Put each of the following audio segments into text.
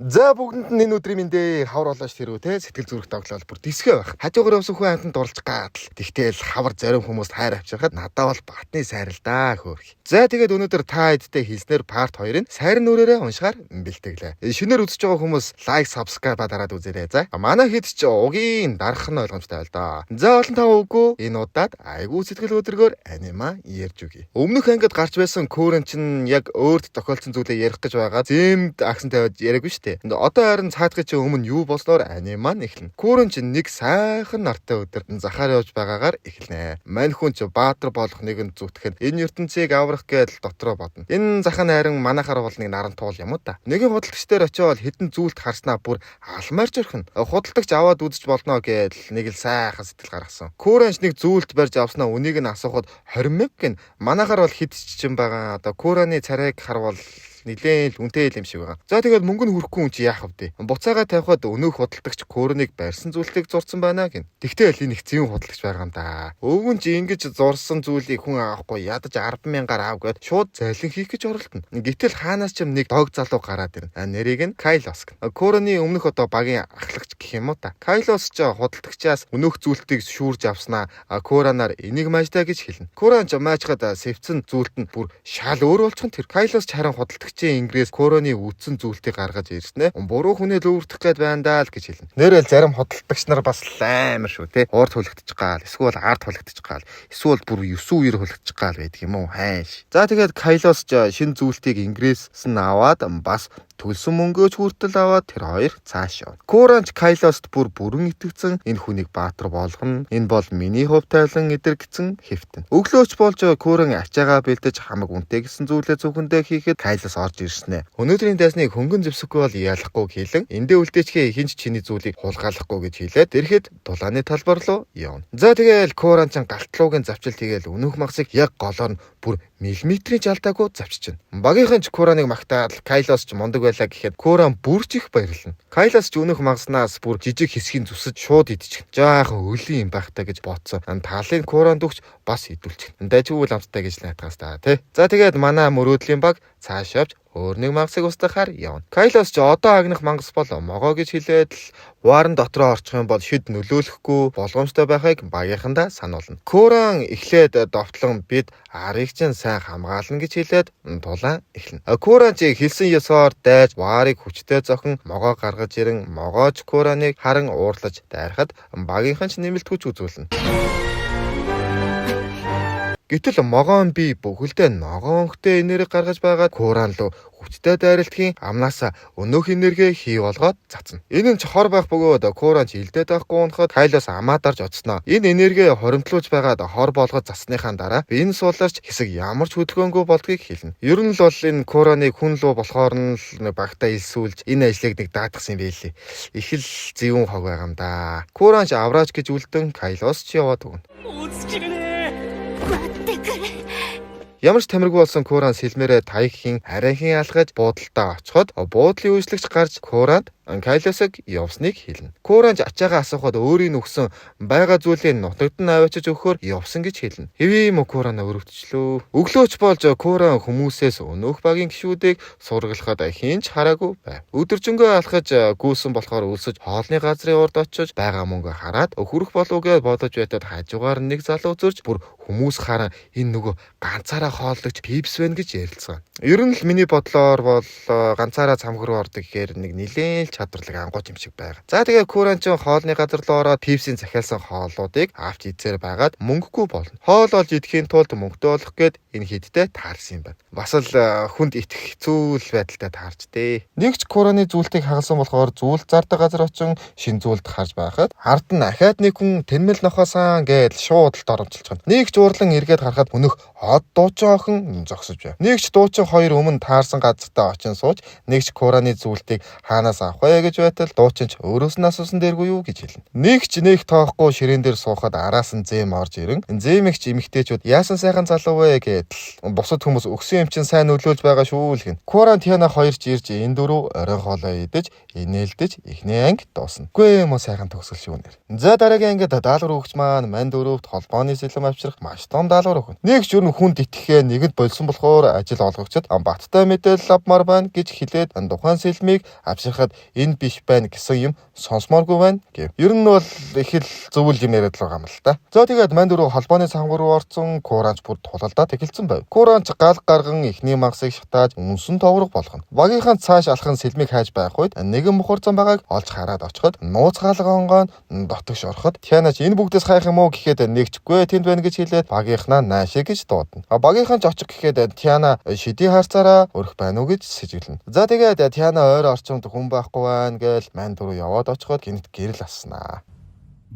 За, бүгдэнд нь энэ өдрийн мэндээ. Хавар болооч тэрүү те, сэтгэл зүрх тоглоол бүр дисгэ байх. Хажуугаар явсан хүн амьтанд дурлж гадал. Тэгтэл хавар зарим хүмүүст хайр авчирхад надад бол батны сайр л да, хөөх. За, тэгээд өнөөдөр та хэдтэй хэлснээр part 2-ын сайр нүрээрээ уншихаар бэлтгэлээ. Шинээр үзэж байгаа хүмүүс like, subscribe дараад үзээрэй. За, манай хэд ч угийн дарах нь ойлгомжтой байл да. За, олон та үгүй, энэ удаад айгүй сэтгэл өдргөөр анима ярьж өгье. Өмнөх ангид гарч байсан Куран чинь яг өөрт тохиолдсон зүйлээ ярих гэж байгаа. Зэмд акцент тавиад яриаггүй шүү дээ. Одоо харин цаадгын чинь өмнө юу болсноор анима нь эхэлнэ. Куран чинь нэг сайхан нартай өдөр захаар явж байгаагаар эхэлнэ. Мань хүн чи баатар болох нэгэн зүтгэхэд энэ ертөнцийг аврах гэдэл дотроо бодно. Энэ зах нь харин манайхаар бол нэг наран туул юм уу та. Нэгэн худалдагч дээр очиод хэдэн зүйлт харснаа бүр алмаарч орхино. Худалдагч аваад үзэж болно гэдэл нэг л сайхан сэтгэл гаргасан. Куранч нэг зүйлт барьж авснаа үнийг нь асуухад 20 мянга гин. Манайхаар бол хэд ч юм байгаа. Одоо Кураны царайг харвал нилээн л үнэтэй л юм шиг байгаа. За, тэгээд мөнгө нь хүрэхгүй хүн чи яах вэ? Буцаага тавихад өнөөх худалдагч Кураныг барьсан зүйлтийг зурцсан байна гин. Тэгтэл энэ их зэвэн худалдагч байгаа юм да. Өвгөн чи ингэж зурсан зүйлийг хүн авахгүй, ядаж 10 мянгаар аав гэд шууд зайлан хийх гэж оролдоно. Гэтэл хаанаас ч юм нэг дог залуу гараад ирнэ. Нэрийг нь Кайлос гэн. Кураны өмнөх одоо багийн ахлагч гэх юм уу та. Кайлос ч худалдагчаас өнөөх зүйлтийг шүүрж авснаа Куранаар энийг маажтай гэж хэлнэ. Куран ч маажхад сэвцэн зүйлт нь бүр шал өөр болчихно тэр. Кайлос ч харин худалдагчийн ингрээс Кураны үдсэн зүйлтийг гаргаж ирснэ. Буруу хүнээ лөвөрдөх гээд байна даа л гэж хэлнэ. Нэрэл зарим худалдагч нар бас амар шүү те. Урд хүлэгдэж гаал, эсвэл ард хүлэгдэж гаал, эсвэл бүр 9 үер хүлэгдэж гаал байдаг юм уу хайш. За, тэгээд Кайлос ч шин зүйлтийг ингрээс нь аваад бас төлсөн мөнгөөч хүртэл аваад тэр хоёр цааш явна. Куранч Кайлост бүр бүрэн итгэцэн, энэ хүнийг баатар болгоно. Энэ бол миний хувь тайлан эдэр гэсэн хэвтэн. Өглөөч болж Куран ачаагаа бэлдэж хамаг үнэтэй гэсэн зүйлээ зөвхөндөө хийхэд Кайлос орж ирснэ. Өнөөдрийн дайсныг хөнгөн зэвсэхгүй бол ялахгүй хэлэн эндээ үлдээчгээ хинч чиний зүйлийг хулгайлахгүй гэж хэлээд ирэхэд дулааны талбар руу явна. За, тэгэл Куран ч галтлуугийн завчилт хийгээл өнөөх махсыг яг голоор нь бүр миллиметрийн жалдаагүй завччихна. Багийнхан ч Кураныг магтаад Кайлос ч мундаг байлаа гэхэд Куран бүрч их баярлна. Кайлос ч өнөөх магаснаас бүр жижиг хэсгийг зүсэж шууд идчих. Жаахан өлийн юм байхтай гэж бодсон. Талын Куран дөгч бас идүүлчих. Дажгүй л амттай гэж найтгаас та тий. За, тэгээд манай мөрөөдлийн баг цааш явж өөр нэг мангасыг устгахаар явна. Кайлос ч одоо агнах мангас бол могоо гэж хэлээд л варн дотроо орчих юм бол шид нөлөөлөхгүй болгоомжтой байхыг багийнхандаа сануулна. Куран эхлээд довтлон бид арыг чинь сайн хамгаална гэж хэлээд тулаан эхэлнэ. Куран чи хэлсэн ёсоор дайж варыг хүчтэй зохин могоо гаргаж ирэн могоож Кураныг харан уурлаж дайрахад багийнхан ч нэмэлт хүч үзүүлнэ. Гэтэл могоон би бүхэлдээ ногоон өнгөтэй энерги гаргаж байгаад Куран руу хүчтэй дайралтхийн амнаасаа өнөөх энерги хий болгоод цацна. Энэ нь ч хор байх бөгөөд Куран ч илдээд байхгүй унахад Кайлос амаа дарж очсноо. Энэ энерги хоримтлуулж байгаад хор болгоод засныхаа дараа энэ сууларч хэсэг ямар ч хөдөлгөөнгүй болдгийг хэлнэ. Ер нь л бол энэ Кураныг хүн лүү болохоор нь л нэг багтаа илсүүлж энэ ажлыг нэг даатгсан юм байлээ. Их л зэвүүн хог байгаа юм да. Куран ч авраач гэж үлдэн Кайлос ч яваад өгнө. 落ちるね。待ってくれ。 Ямар ч тамиргүй болсон Куран сэлмээрээ таяхийн арайхийн алхаж буудалтаа очиход буудлын үйлчлэгч гарч Куранд Кайлосыг явсныг хэлнэ. Куран ч ачаагаа асуухад өөрийн өгсөн байгаа зүйлийг нутагт нь аваачиж өгөхөөр явсан гэж хэлнэ. Хэвээ юм Куран өрөвдчлөө. Өглөөч болж Куран хүмүүсээс өнөөх багийн гишүүдийг сургалахад хэн ч хараагүй байв. Өдөржингөө алхаж гүйсэн болохоор өлсөж хоолны газрын урд очиж байгаа мөнгө хараад хүрэх болов гэж бодож байтад хажуугаар нэг залуу зөрж бүр хүмүүс харан энэ нөгөө ганцаараа хооллогч Пипс байна гэж ярилцсан. Ер нь л миний бодлоор бол ганцаараа цамх руу ордог гэхээр нэг нилээн л чадварлаг ангууч юм шиг байгаа. За, тэгээ Куран ч хоолны газар руу ороод Пипсийн захиалсан хооллуудыг авч идсээр байгаад мөнгөгүй болно. Хоол олж идэхийн тулд мөнгөтэй болох гээд энэ хэдтэй таарсан юм байна. Бас л хүнд итгэх хэцүү л байдалтай таарч дээ. Нэгч Кураны зүйлтийг хагалсан болохоор зүйл зардаг газар очин шин зүйлд харж байхад ард нь ахаад нэг хүн тэнмэл нохоосан гэж шууд л доромжилчихна. Нэг ч уурлан эргээд харахад өнөөх од дуучин охин зогсож байв. Нэг ч дуучин хоёр өмнө таарсан газартаа очин сууж нэг ч Кураны зүйлтийг хаанаас авах вэ? болохгүй гэж байтал дуучин ч өөрөөс нь асуусан дээргүй юу гэж хэлнэ. Нэг ч нэг тоохгүй ширээн дээр суухад араас нь зэм орж ирэн зэм эгч эмэгтэйчүүд яасан сайхан залуу вэ гэдэл бусад хүмүүс өгсөн юм чинь сайн нөлөөлж байгаа шүү л гин. Куран Тиана хоёр ч ирж энэ дөрөв оройн хоолоо идэж инээлдэж эхний анги дуусна. Гүй юм уу сайхан төгсгөл шүү нэр. За дараагийн ангид даалгавар өгч маань мань дөрөвт холбооны сэлэм авчрах маш том даалгавар өгнө. Нэг ч ер нь хүнд итгэхээ нэгэнд болсон болохоор ажил олгогчд баттай мэдээлэл авмаар байна гэж хэлээд тухайн сэлмийг авчрахад энэ биш байна гэсэн юм сонсомооргүй байна гэв. Ер нь бол их л зөвл юм яриад л байгаа юм л та. За тэгээд мань дөрөв холбооны сангуу руу орсон Куранч бүр тулалдаад эхэлсэн байв. Куранч гал гарган эхний мангасыг шатааж үнсэн товрог болгоно. Багийнхан цааш алхан сэлмийг хайж байх үед нэгэн мухарцан байгааг олж хараад очиход нууц хаалга онгоон дотогш ороход Тянач энэ бүгдээс хайх юм уу гэхэд нэгчгүй тэнд байна гэж хэлээд багийнхнаа наашаа гэж дуудана. Багийнхан ч очих гэхэд Тяна шидийн харцаараа өрх байна уу гэж сэжиглэнэ. За тэгээд Тяна ойр орчимд хүн байхгүй байна гээл мань дөрөв яваад очиход гинт гэрэл аснаа.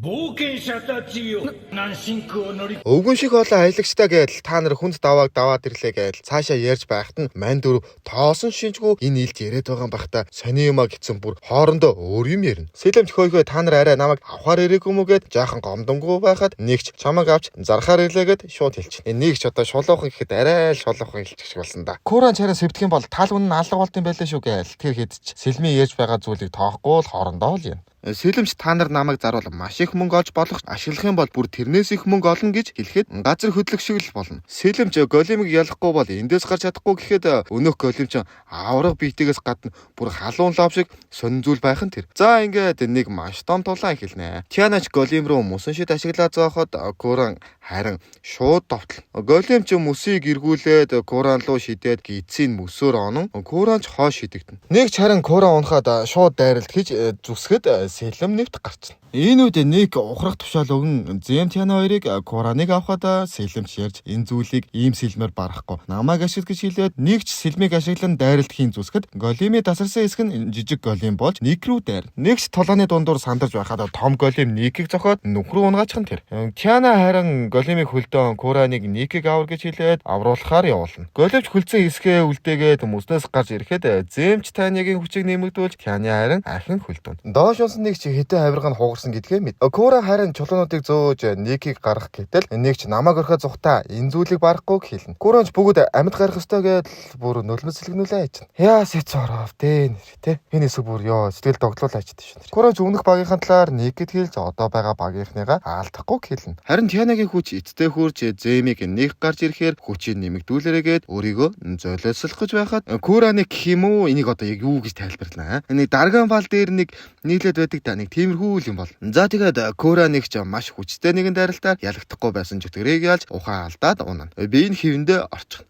冒険者たちよ南進区を乗り Өвгөн шиг олон аялагчтай гэдэл та нар хүнд давааг даваад ирлээ гэдэл цаашаа ярьж байхад нь мань дөрөв тоосон шинжгүй энэ илж яриад байгаа юм бах та сони юма гэсэн бүр хоорондоо өөр юм ярина. Сэлэмч хөөе та нар арай намайг авахар ирээгүй мүү гэд жаахан гомдонггүй байхад нэгч чамайг авч зархаар ирлээ гэд шууд хэлчихнэ. Энэ нэгч одоо шулуухан гэхэд арай л шулуухан хэлчих шиг болсон да. Куран чараа сэвдэх юм бол тал үнэн алга болт юм байлаа шүү гээл тэр хэд ч сэлмийн ярьж байгаа зүйлийг тоохгүй л хоорондоо л юм. Сэлэмч та нар намайг заруул маш их мөнгө олж болох ашиглах юм бол бүр тэрнээс их мөнгө олно гэж хэлэхэд газар хөдлөх шиг л болно. Сэлэмч големыг ялахгүй бол эндээс гарч чадахгүй гэхэд өнөөх голем ч авраг биетээс гадна бүр халуун лав шиг сонин зүйл байх нь тэр. За ингээд нэг маш том тулаан эхэлнэ. Тианач голем руу мөсөн шид ашиглаа зооход Куран харин шууд довтлоо. Голем ч мөсийг эргүүлээд Куран руу шидээд гидсийг мөсөөр онон Куран ч хоо шидэгдэнэ. Нэг ч харин Куран унахад шууд дайралт хийж зүсгэд сэлэм нэвт гарчна. Энэ үед нэг ухрах тушаал өгөн Зэм Тяна хоёрыг Кураныг авахад сэлэмч ярьж энэ зүйлийг ийм сэлмээр барахгүй. Намайг ашигла гэж хэлээд нэг ч сэлмийг ашиглан дайралт хийн зүсгэд големийн тасарсан хэсэг нь жижиг голем болж нэг рүү дайр. Нэг ч тулааны дундуур сандарч байхад том голем Никийг зохиод нүх рүү унгаачих нь тэр. Тяна харин големийг хөлдөөн Кураныг Никийг авар гэж хэлээд авруулахаар явуулна. Големч хөлдсөн хэсгээ үлдээгээд мөснөөс гарч ирэхэд Зэмч Танягийн хүчийг нэмэгдүүлж Тяна харин ахин хөлдөөн. Доош унсан нэг чи хэдэн авирга нь хугарсан гэдгээ мэд. Кура харин чулуунуудыг зөөж Никийг гаргах гэтэл нэг ч намайг орхио зухтаа энэ зүйлийг барахгүй хэлнэ. Куранч бүгд амьд гарах ёстой гэдэл бүр нулимс сэлгэнүүлээ ажина. Яа сэц оров дээ нэр тэ. Энэ хэсэг бүр ёо сэтгэл догтлуулаа ажид шин. Куранч өмнөх багийнхын талаар Никэд хэлж одоо байгаа багийнхныгаа алдахгүй хэлнэ. Харин Тянагийн хүч эцтэй хурж Зэмиг нэг гарч ирэхээр хүчийг нэмэгдүүлээгээд өөрийгөө золиослох гэж байхад Кураны гэх юм уу энийг одоо яг юу гэж тайлбарлаа. Нэг Дарган вал дээр нэг нийлээд байдаг да нэг тиймэрхүү л юм бол. За тэгээд Кура нэг ч маш хүчтэй нэгэн дайралтаар ялагдахгүй байсан чөтгөрийг ялж ухаан алдаад унана. Би энэ хэвэндээ орчихно.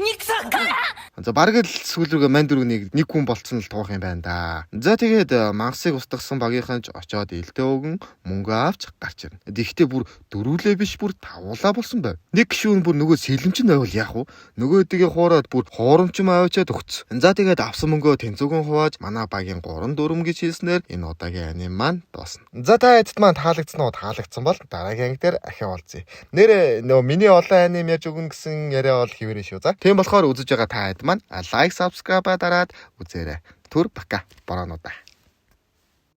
ニクさんから За бараг л сүүл рүүгээ мань дөрөв нэг хүн болцсон л туух юм байна да. За тэгээд мангасыг устгасан багийнхан ч очоод элдээ өгөн мөнгө авч гарч ирнэ. Тэгэхдээ бүр дөрвөлээ биш бүр тавуулаа болсон байв. Нэг гишүүн бүр нөгөө сэлэмчин байвал яах вэ? Нөгөөдгөө хуураад бүр хуурамчин аваачаад өгцөн. За тэгээд авсан мөнгөө тэнцвгэн хувааж манай багийн 3 4 гэж хэлснээр энэ удаагийн аним маань дуусна. За та эдд маань таалагдсан уу? Таалагдсан бол дараагийн анги дээр ахин уулзъя. Нэрээ нөгөө миний олон аним ярьж өгнө гэсэн яриа бол хэвээрээ шүү. За тийм болохоор үзэж байгаа та хэд маань лайк, subscribe дараад үзээрэй. Түр пока. Бороонуудаа.